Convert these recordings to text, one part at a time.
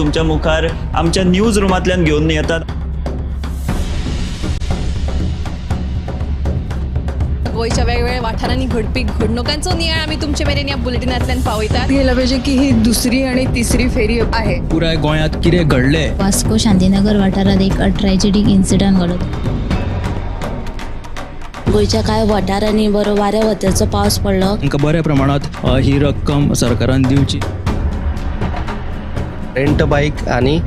तुमच्या मुखार आमच्या न्यूज रुमांतल्यान घेवन येतात. गोंयच्या वेगवेगळ्या वाठारांनी घडपी घडणुकांचो नियाळ आमी तुमचे मेरेन ह्या बुलेटिनांतल्यान पावयतात. गेला पाहिजे की ही दुसरी आणि तिसरी फेरी आहे. पुराय गोंयांत कितें घडलें. वास्को शांतीनगर वाठारात एक ट्रॅजेडीक इन्सिडंट घडलो. गोंयच्या कांय वाठारांनी बरो वाऱ्या वताचो पावस पडलो. तांकां बऱ्या प्रमाणांत ही रक्कम सरकारान दिवची. रेंट बायक आनी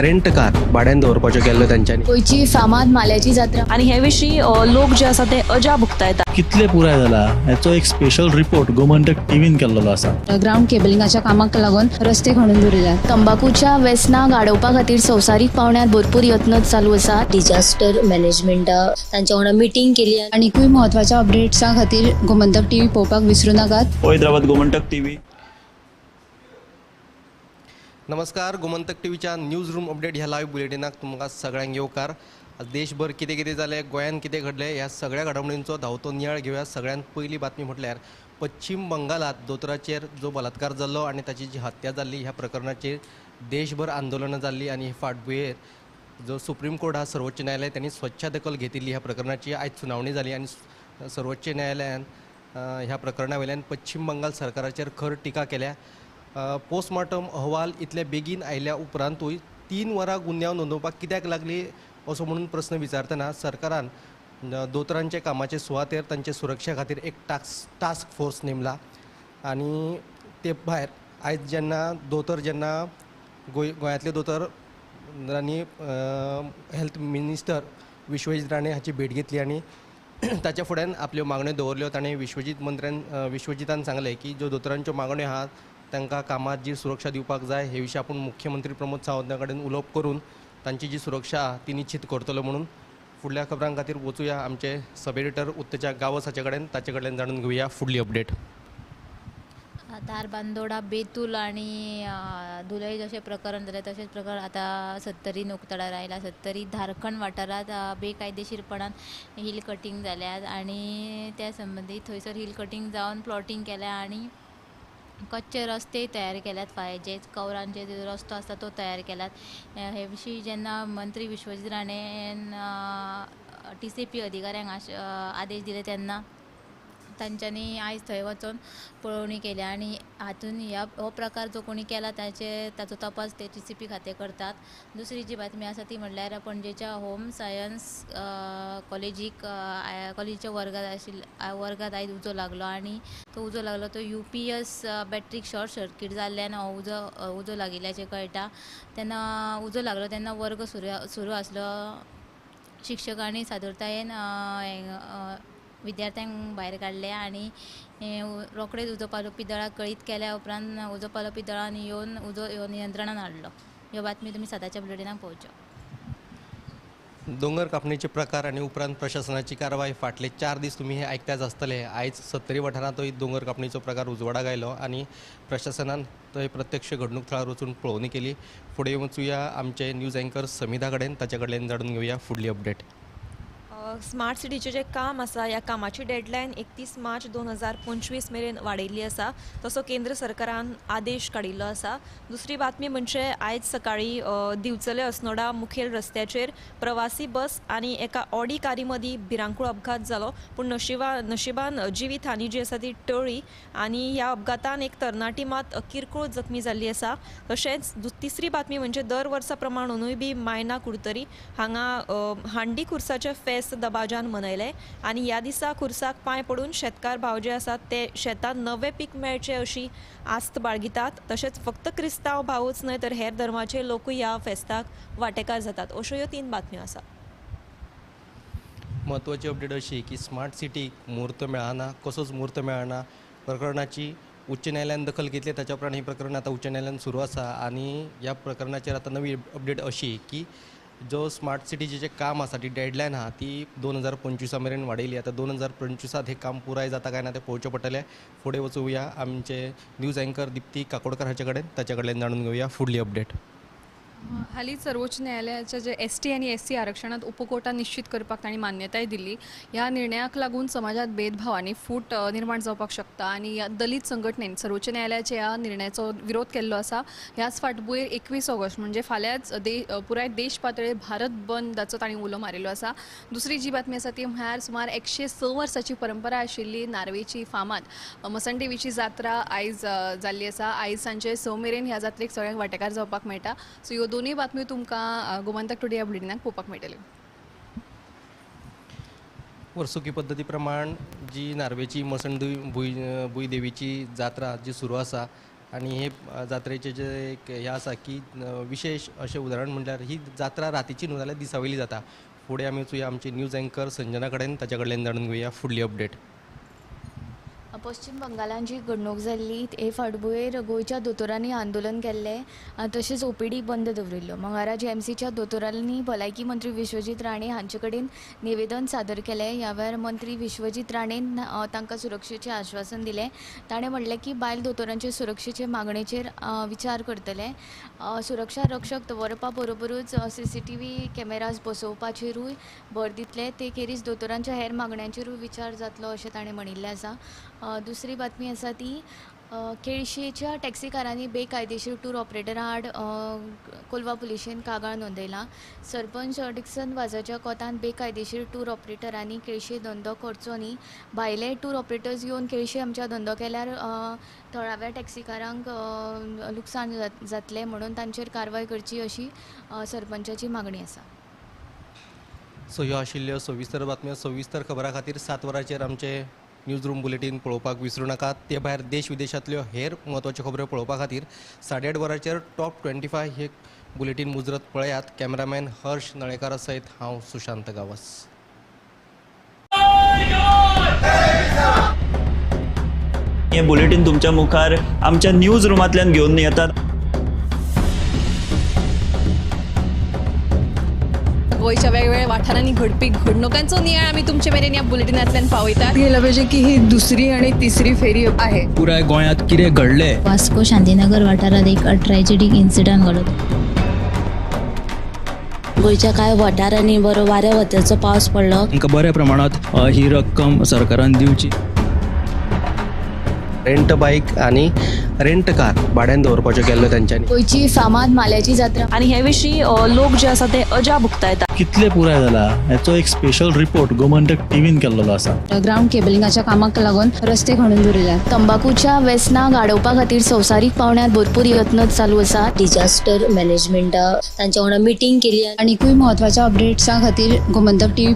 रेंट कार भाड्यान दवरपाच्यो केल्ल्यो तांच्यांनी. गोंयची फामाद माल्याची जात्रा आनी हे विशीं लोक जे आसा ते अजाप उक्तायतात. कितले पुराय जाला हेचो एक स्पेशल रिपोर्ट गोमंतक टीव्हीन केल्लो आसा. ग्रावंड केबलिंगाच्या कामाक लागून रस्ते खणून दवरिल्यात. तंबाकूच्या वेसनाक आडोवपा खातीर संवसारीक पावंड्यार भरपूर यत्न चालू आसात. डिजास्टर मॅनेजमेंटा तांच्या वांगडा मिटींग केली. आनीकूय म्हत्वाच्या अपडेट्सां खातीर गोमंतक टीव्ही पळोवपाक विसरू नाकात. पळयत रावात गोमंतक टीव्ही. नमस्कार, गोमंतक टीव्हीच्या न्यूज रूम अपडेट ह्या लायव्ह बुलेटिनाक तुमकां सगळ्यांक येवकार. देशभर कितें कितें जालें, गोंयांत कितें घडलें ह्या सगळ्या घडामोडींचो धांवतो नियाळ घेवया. सगळ्यांत पयली बातमी म्हटल्यार पश्चीम बंगालात दोतोराचेर जो बलात्कार जाल्लो आनी ताची जी हत्या जाल्ली ह्या प्रकरणाचेर देशभर आंदोलनां जाल्लीं आनी फाटभुंयेर जो सुप्रीम कोर्ट हा सर्वोच्च न्यायालय त्यांनी स्वच्छ दखल घेतिल्ली. ह्या प्रकरणाची आयज सुनावणी जाली आनी सर्वोच्च न्यायालयान ह्या प्रकरणा वयल्यान पश्चीम बंगाल सरकाराचेर खर टिका केल्या. पोस्टमार्टम अहवाल इतले बेगीन आयल्या उपरांतूय 3 वरां गुन्यांव नोंदोवपाक कित्याक लागली असो म्हणून प्रस्न विचारतना सरकारान दोतोरांच्या कामाचे सुवातेर तांचे सुरक्षे खातीर एक टास्क फोर्स नेमला. आनी ते भायर आयज जेन्ना दोतोर जेन्ना गोंयांतले दोतोरांनी हेल्थ मिनिस्टर विश्वजीत राणे हाची भेट घेतली आनी ताच्या फुड्यान आपल्यो मागण्यो दवरल्यो. ताणें विश्वजीत मंत्र्यान विश्वजितान सांगलें की ज्यो दोतोरांच्यो मागण्यो आहात तांकां कामात जी सुरक्षा दिवपाक जाय हे विशीं आपूण मुख्यमंत्री प्रमोद सावंता कडेन उलोवप करून तांची जी सुरक्षा आहा ती निश्चित करतलो म्हणून. फुडल्या खबरां खातीर वचुया आमचे सब एडिटर उत्तजा गांवस हाचे कडेन, ताचे कडल्यान जाणून घेवया फुडली अपडेट. धारबांदोडा, बेतूल आनी धुलय जशें प्रकरण जालें तशेंच प्रकरण आतां सत्तरीन उक्ताडार आयलां. सत्तरी धारखंड वाठारांत बेकायदेशीरपणान हिल कटींग जाल्यात आनी त्या संबंदी थंयसर हिल कटींग जावन प्लॉटींग केल्या आनी कच्चे रस्ते तयार केल्यात. फायजे कवरांचे जो रस्तो आसा तो तयार केल्यात. हे विशीं जेन्ना मंत्री विश्वजीत राणेन TCP अधिकाऱ्यांक आदेश दिले तेन्ना तांच्यांनी आयज थंय वचून पळोवणी केल्या आनी हातून ह्या हो प्रकार जो कोणी केला ताचो तपास ते TCP खातें करतात. दुसरी जी बातमी आसा ती म्हणल्यार पणजेच्या होम सायन्स कॉलेजीच्या वर्गात आयज उजो लागलो आनी तो उजो लागलो तो UPS बॅटरीक शॉर्ट सर्कीट जाल्ल्यान हो उजो लागिल्ल्याचें कळटा. तेन्ना उजो लागलो तेन्ना वर्ग सुरू आसलो. शिक्षकांनी सादुरतायेन विद्यार्थ्यांक भायर काडले आनी रोखडेच उजो पालोवपी दळाक कळीत केल्या उपरांत उजो पालोवपी दळान येवन उजो नियंत्रणान हाडलो. ह्यो बातमी तुमी सदांच्या बुलेटिनाक पळोवच्यो. दोंगर कापणीचे प्रकार आनी उपरांत प्रशासनाची कारवाय फाटले 4 दीस तुमी हे आयकताच आसतले. आयज सत्तरी वाठारांतूय दोंगर कापणीचो प्रकार उजवाडाक आयलो आनी प्रशासनान थंय प्रत्यक्ष घडणूक थळार वचून पळोवणी केली. फुडें वचुया आमचे न्यूज अँकर समिधा कडेन, ताचे कडल्यान जाणून घेवया फुडली अपडेट. स्मार्ट सिटीचें जें काम आसा ह्या कामाची डेडलायन 31 मार्च 2025 मेरेन वाडयल्ली आसा तसो केंद्र सरकारान आदेश काडिल्लो आसा. दुसरी बातमी म्हणजे आयज सकाळीं दिवचले अस्नोडा मुखेल रस्त्याचेर प्रवासी बस आनी एका ऑडी कारी मदीं भिरांकूळ अपघात जालो, पूण नशिबान जिवीत हानी जी आसा ती टळ्ळी आनी ह्या अपघातान एक तरणाटी मात किरकोळ जखमी जाल्ली आसा. तशेंच तिसरी बातमी म्हणजे दर वर्सा प्रमाण अंदूय बी मायना कुडतरी हांगा हांडी खुर्साचें फेस्त दबाज्यान मनयलें आनी ह्या दिसा खुर्साक पांय पडून शेतकार भाव जे आसात ते शेतांत नवें पीक मेळचें अशी आस्त बाळगितात. तशेंच फक्त क्रिस्तांव भावूच न्हय तर हेर धर्माचे लोकूय ह्या फेस्ताक वांटेकार जातात. अश्यो ह्यो 3 बातम्यो आसात. म्हत्वाची अपडेट अशी की स्मार्ट सिटीक म्हूर्त मेळना, कसोच म्हूर्त मेळना. प्रकरणाची उच्च न्यायालयान दखल घेतली, ताच्या उपरांत हें प्रकरण आतां उच्च न्यायालयान सुरू आसा आनी ह्या प्रकरणाचेर आतां नवी अपडेट अशी की जो स्मार्ट सिटीचें जें काम आसा ती डेडलायन आहा ती 2025 मेरेन वाडयली. आतां 2025 हें काम पुराय जाता काय ना तें पळोवचें पडटलें. फुडें वचुया आमचे न्यूज अँकर दिप्ती काकोडकर हाचे कडेन, ताचे कडल्यान जाणून घेवया फुडली अपडेट. हालींच सर्वोच्च न्यायालयाच्या जे एस टी आनी एस सी आरक्षणांत उपकोटा निश्चित करपाक तांणी मान्यताय दिल्ली. ह्या निर्णयाक लागून समाजात भेदभाव आनी फूट निर्माण जावपाक शकता आनी ह्या दलीत संघटनेन सर्वोच्च न्यायालयाच्या ह्या निर्णयाचो विरोध केल्लो आसा. ह्याच फाटभूंयेर 21 ऑगस्ट म्हणजे फाल्यांच पुराय देश पातळेर भारत बंदाचो तांणी उलो मारिल्लो आसा. दुसरी जी बातमी आसा ती म्हळ्यार सुमार 106 वर्सांची परंपरा आशिल्ली नार्वेची फामाद मसणदेवीची जात्रा आयज जाल्ली आसा. आयज सांजे 6 मेरेन ह्या जात्रेक सगळ्यांक वांटेकार जावपाक मेळटा. सो ह्यो दोनूय बातम्यो तुमकां गोमंतक टुडे ह्या बुलेटिनाक पळोवपाक मेळटल्यो. वर्सुकी पद्दती प्रमाण जी नार्वेची मसणदेवी भुंयदेवीची जात्रा जी सुरू आसा आनी हे जात्रेचे जे एक हें आसा की विशेश अशें उदाहरण म्हणल्यार ही जात्रा रातीची न्हू जाल्यार दिसावयली जाता. फुडें आमी वचुया आमची न्यूज एंकर संजना कडेन, ताच्या कडल्यान जाणून घेवया फुडली अपडेट. पश्चिम बंगालान जी घडणूक जाल्ली हे फाटभुंयेर गोंयच्या दोतोरांनी आंदोलन केल्लें तशेंच ओपीडी बंद दवरिल्ल्यो. मंगळारा जीएमसीच्या दोतोरांनी भलायकी मंत्री विश्वजीत राणे हांचे कडेन निवेदन सादर केलें. ह्या वेळार मंत्री विश्वजीत राणेन तांकां सुरक्षेचें आश्वासन दिलें. ताणें म्हणलें की बायल दोतोरांचे सुरक्षेचे मागणेचेर विचार करतले. सुरक्षा रक्षक दवरपा बरोबरूच सीसीटीव्ही कॅमेराज बसोवपाचेरूय भर दितले. ते खेरीज दोतोरांच्या हेर मागण्यांचेरूय विचार जातलो अशें ताणें म्हणिल्लें आसा. दुसरी बातमी आसा ती केळशेच्या टॅक्सीकारांनी बेकायदेशीर टूर ऑपरेटरा आड कोलवा पुलिशेन कागाळ नोंदयला. सरपंच डिक्सन वाजाच्या कोतान बेकायदेशीर टूर ऑपरेटरांनी केळशे धंदो करचो न्ही, भायले टूर ऑपरेटर्स येवन केळशे आमच्या धंदो केल्यार थळाव्या टॅक्सीकारांक लुकसाण जातलें म्हणून तांचेर कारवाय करची अशी सरपंचाची मागणी आसा. सो ह्यो आशिल्ल्यो सविस्तर बातम्यो. सविस्तर खबरां खातीर 7 वरांचेर आमचे न्यूज रूम बुलेटीन पळोवपाक विसरूं नाकात. ते भायर देश विदेशांतल्यो हेर म्हत्वाच्यो खबऱ्यो पळोवपा खातीर 8:30 वरांचेर टॉप 25 हे बुलेटीन मुजरत पळयात. कॅमेरामॅन हर्ष नळेकारा सयत हांव सुशांत गावस. हे बुलेटीन तुमच्या मुखार आमच्या न्यूज रुमांतल्यान घेवन येतात. गोंयच्या वेगवेगळ्या वाठारांनी घडपी घडणुकांचो नियाळ आमी तुमचे मेरेन ह्या बुलेटिनांतल्यान पावयतात. गेलं पाहिजे की ही दुसरी आणि तिसरी फेरी आहे. पुराय गोंयांत कितें घडलें, वास्को शांतीनगर वाठारात एक ट्रॅजेडीक इन्सिडंट घडलो. गोंयच्या कांय वाठारांनी बरो वाऱ्या वताचो पावस पडलो. तांकां बऱ्या प्रमाणांत ही रक्कम सरकारान दिवची. रेंट बायक आनी रेंट कार भाड्यान दवरपाच्यो केल्ल्यो तेंच्यांनी. गोंयची फामाद माल्याची जात्रा आनी हे विशीं लोक जे आसा ते अजाप उक्तायता. कितले पुराय जाला हेचो एक स्पेशल रिपोर्ट गोमंतक टीव्हीन केल्लो आसा. ग्रावंड केबलिंगाच्या कामाक लागून रस्ते खणून दवरिल्यात. तंबाकूच्या वेसनाक आडोवपा खातीर संवसारीक पावंड्यार भरपूर यत्न चालू आसा. डिजास्टर मॅनेजमेंटा तांच्या वांगडा मिटींग केली. आनीकूय म्हत्वाच्या अपडेट्सां खातीर गोमंतक टीव्ही